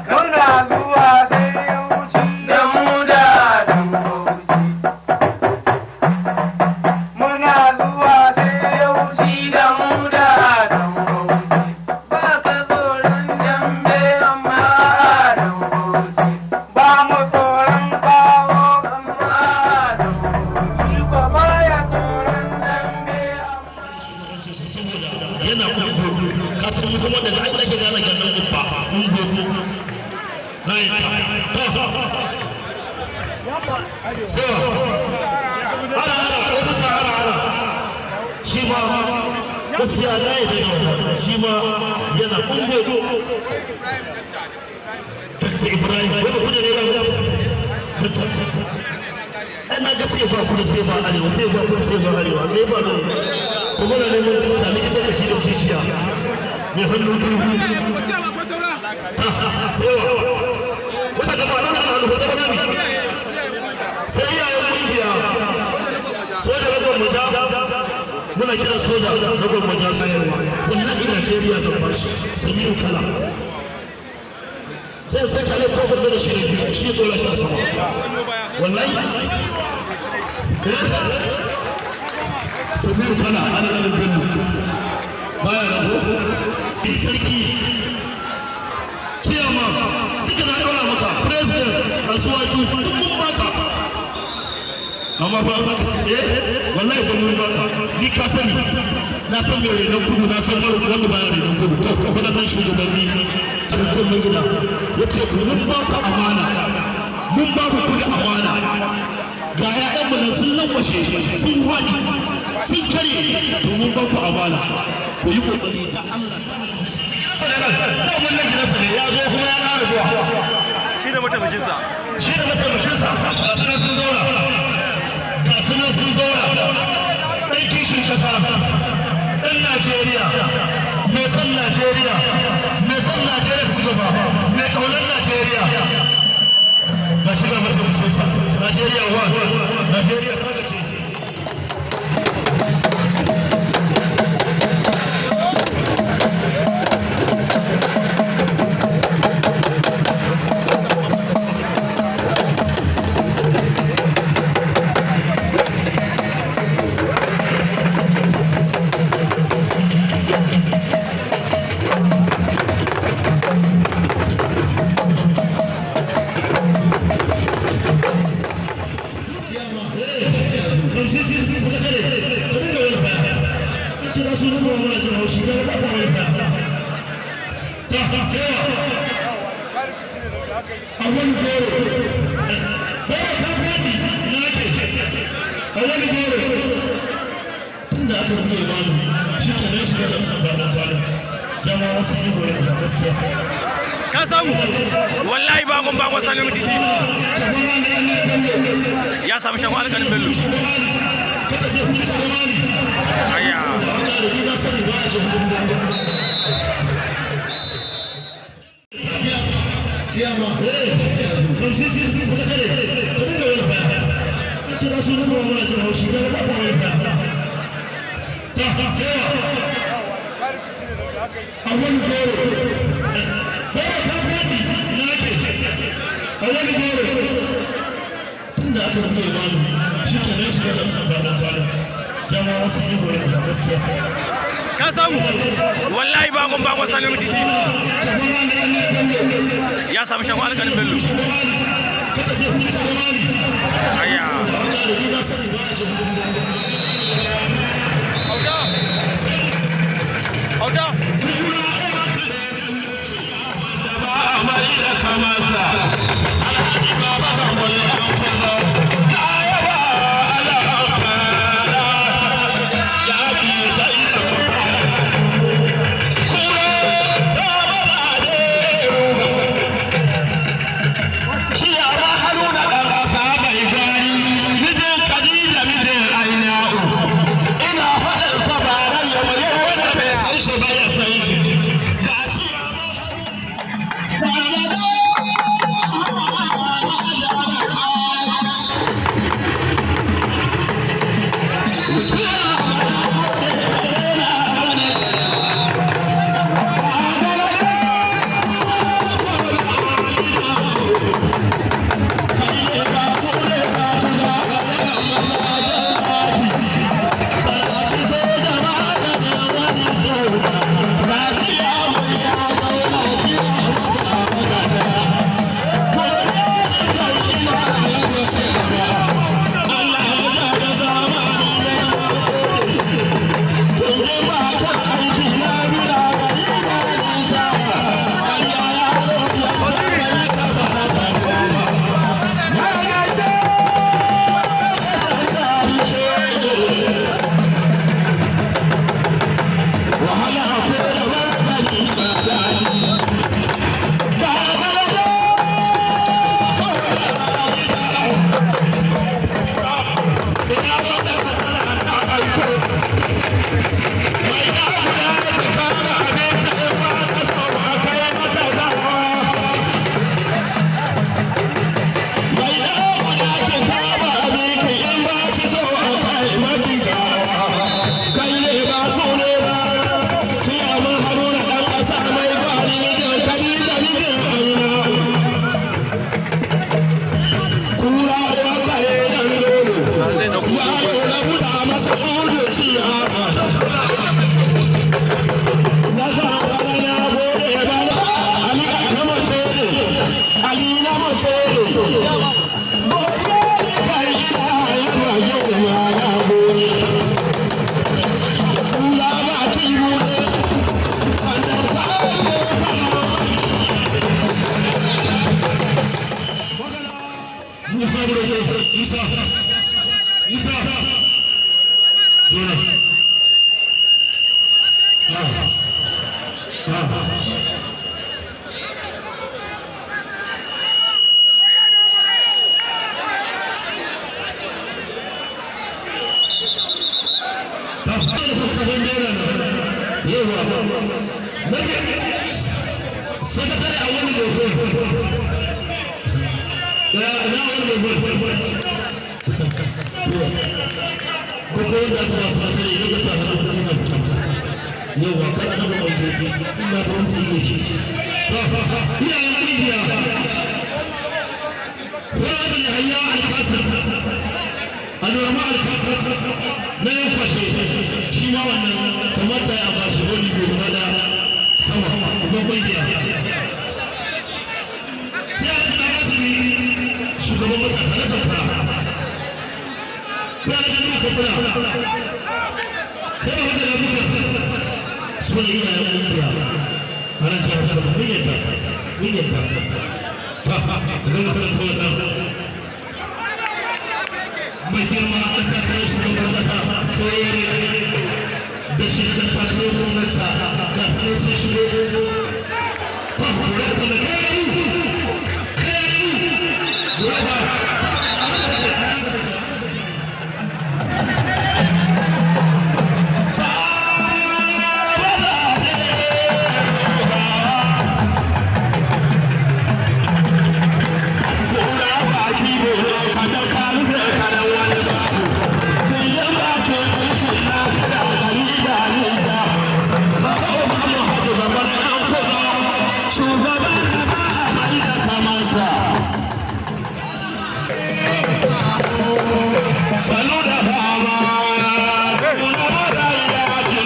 Muna zuwa sai ya wuce. Da mu da Bauchi. Muna zuwa sai ya wuce. Da mu da Bauchi. Ba ka tsoron dambe amma da Bauchi. Ba mu tsoron bawo. Amma da Bauchi. Ba baya tsoron dambe amma. Yana ungo ka san mu kuma daga an ake gane ganin gubba ungo na yi ta sewa ara ara ko bisa ara ara. Shi ma gaskiya na yi da wannan, shi ma yana ungo. Dr. Ibrahim ko ba kuda ne ba Dr. Ina ga sai fa kudu, sai fa arewa, sai fa kudu, sai fa arewa. Me ba ne to muna neman dakta, likita da shi da ciciya mai hannu biyu. Sai wa wata gaba nan hannu ko gaba ne. Sai iyayen kungiya, soja na gwamnati, muna kiran soja na gwamnati sayarwa. Wallahi Najeriya zan bashi Samiru Kala, sai sai kale kofar da shi ne shi ya dora shi a sama. Wallahi Samiru Kala ana ganin Bello baya da ko sarki ciyama duka na dora maka president Asuwaju, duk mun baka. Amma ba aka ce eh, wallahi ba mun baka. Ni ka sani, na san mai renon kudu, na san wanda baya renon kudu. To waɗannan shugabanni cikin mai gida ya ce to mun ba ku amana, mun ba ku kudi amana. Ga 'ya'yanmu nan sun lankwashe, sun hwani, sun karye. To mun ba ku amana, ku yi kokari da Allah da mun nan gidansa ne ya zo kuma ya ƙara zuwa. Shi da mataimakinsa. Shi da mataimakinsa, ga su nan sun zauna, ga su nan sun zauna. Ɗan kishin ƙasa, ɗan Najeriya, mai son Najeriya, mai son Najeriya ta ci gaba, mai ƙaunar Najeriya. Ga shi ga mataimakinsa. Najeriya one, Najeriya ta gace. Kira sunan mu, muna jin haushi ga ba ka wani ba ta sai a wani goro goro ka faɗi na ke a wani goro. Tun da aka buɗe bani shi ke nan shiga da bayan bayan jama'a sun yi goyon gaskiya. Ka samu wallahi bakon bakon Sanin Mutiji ya samu shagon Alƙalin Bello. Ayya. Ciyama, sakatare, ka dinga wani baya. An kira sunan mu, muna jin haushi ga ba ka wani baya. Ta sai a wani goro. Goro ka faɗi na ke a wani goro. Tun da aka buɗe bani shi ke nan shiga da bayan bayan jama'a sun yi goyon gaskiya. Ka samu wallahi bakon bakon Sanin Mutiji ya samu shagon Alƙalin Bello. Ayya. Auta, auta. Mai da kamarsa Alhaji Baba Gambo ɗan Kwazo na yaba ala ya ki sai da kura ta baba de. Ciyama Haruna ɗan ƙasa mai gwari, mijin Khadija, mijin Aina'u. Yawa, sakatare a wani gobe ya ina wani gobe ko ko wanda aka ba sakatare idan ka sa hannu kuɗi na fita. Yawa, kar a taɓa ɗauke ina da wani tsike shi. Iyayen ƙungiya, wani Yahaya Alkasir, Alwama Alkasir na yan kwashe, shi ma wannan kamata ya ba shi wani gobe da sama uban ƙungiya. Sai a ji azumi, shugaban matasa na Zamfara. Sai a ji Katsina, sai ba wanda na buga su ne iyayen ƙungiya a nan jihar Kano. Mun yadda, mun yadda. Ta daga makaranta wannan mai girma ɗan takarar shugaban ƙasa Soyayya da shi da ɗan takarar gwamnati, ga su nan sun shigo. Ta kura da kuma kai mu, kai mu kura ba. Shugaban da ba a mai da kamansa. Sanu da baba, kuna da yaki.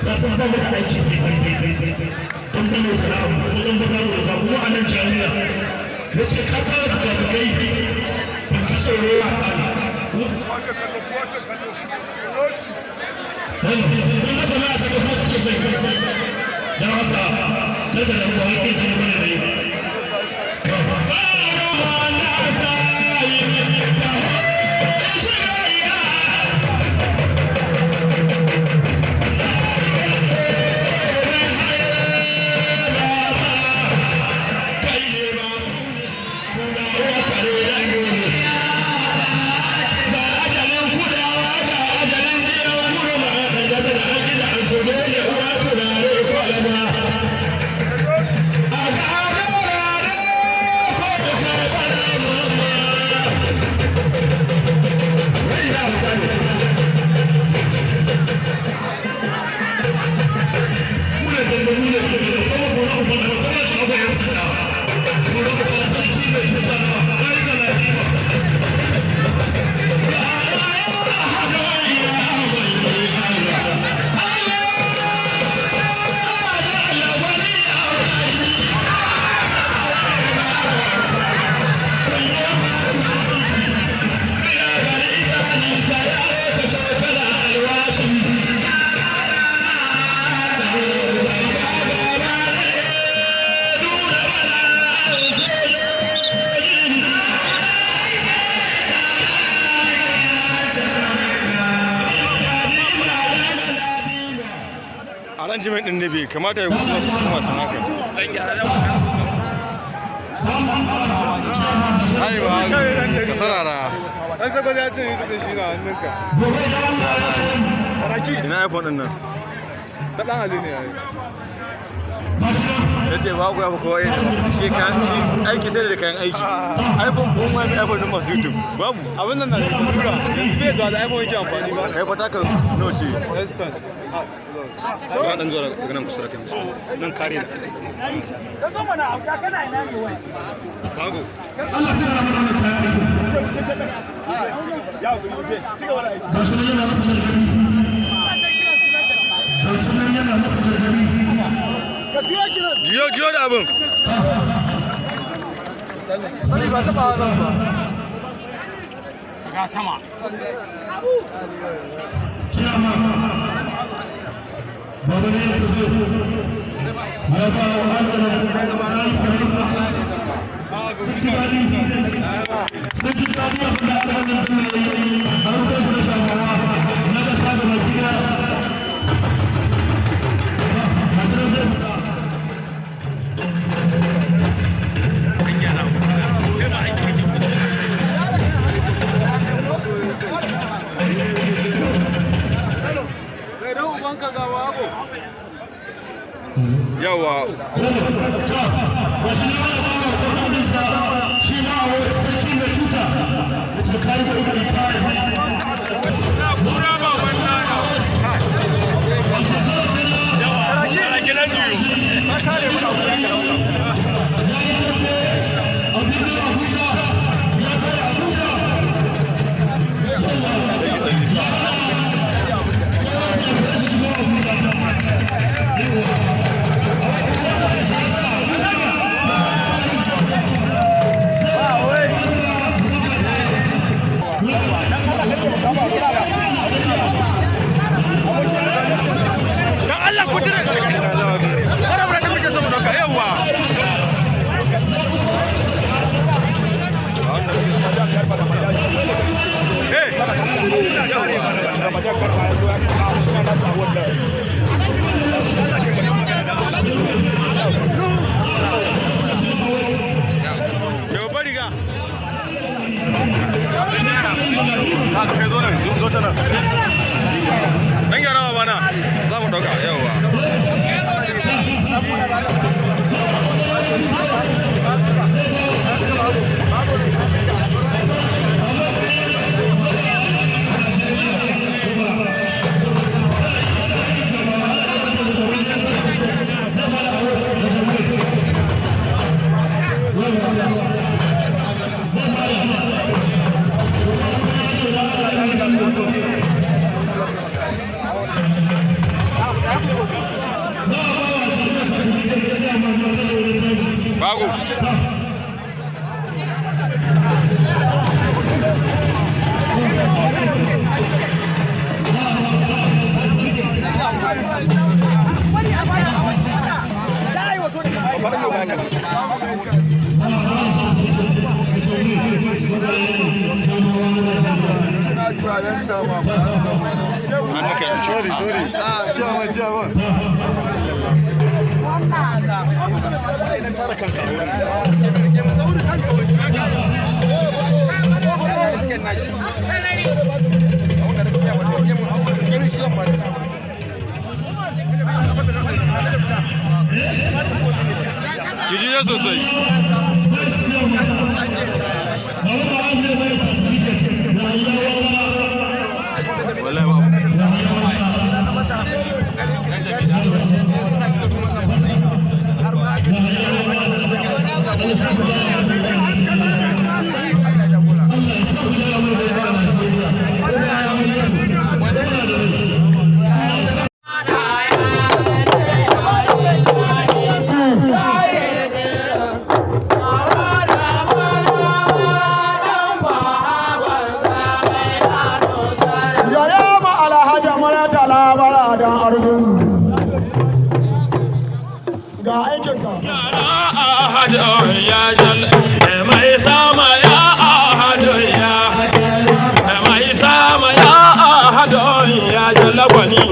Na san ba mu da aiki sai tambayi don ba mai sana'a ko don ba mu ba kuma a nan jami'a. Ya ce ka kawo bugabugai, ban ji tsoro a kana. Kun ga sana'a ta kuma kake sai. Don haka kar ka damu, ba wai kin jini bane dai. Ba ruwa na sai ka. Shirya. Kai ne ba kura kare dangi. Ga ajalin kudawa, ga ajalin biyan gurma da gabi da an gida an so ne ya uwa turare kwalaba. A ga adorare ko da kai bana mamma. Wai ya mutane. Mune dambe, mune dambe, kuma gora uban da kuma ta abu ya fita. Gora uba sarki mai tuta na kai ga lafiya. Arrangement din ne bai kamata ya kusa su cikin wasan haka. Aiwa, ka sarara. Ɗan sakon ya ce YouTube shi na hannunka. Ina iPhone din nan? Ta ɗan Ali ne yayi. Ya ce ba ku ya fi kowa yin shi kayan shi aiki sai da kayan aiki. iPhone ko ma mai iPhone din masu YouTube babu. Abin nan na da tura. Yanzu bai da iPhone yake amfani ba. Kai fa taka nawa ce? S10. Ah, Ba dan zuwa daga nan kusa da kai, nan kare ne. Bago. Gashi nan yana masa gargadi. Gashi nan yana masa gargadi. Jiyo, jiyo da abin. Sani ba taɓa nan ba. Ga sama. Chairman, Baba ne ya kusa ya ba wa alƙalar na yi sarrafa. Sun ji daɗi. Sun ji daɗi abin da aka hannun da ya yi. An rufe su da shafawa na ƙasa da baki ɗaya. Yawa. Gashi na ana ba wa gwamnatinsa shi ma a wani sarki mai tuta da ce kayi kokari kayi. A birnin Abuja ya zai Abuja. Dan Allah ku jira. Wannan da muke so mu dauka yawa. Eh. Yau bari ga. Haka kai zo nan, zo ta nan. Dan gyara wa bana. Za mu dauka yawa. Bago. An maka yanzu. Sorry, sorry. Ah, chairman, chairman. Ki juya sosai. Wallahi ba. Yaya ma alhaji marata labara dan argun. Ga aikinka. Mai sama ya ahadu ya, mai sama ya ahadu ya jalagwani.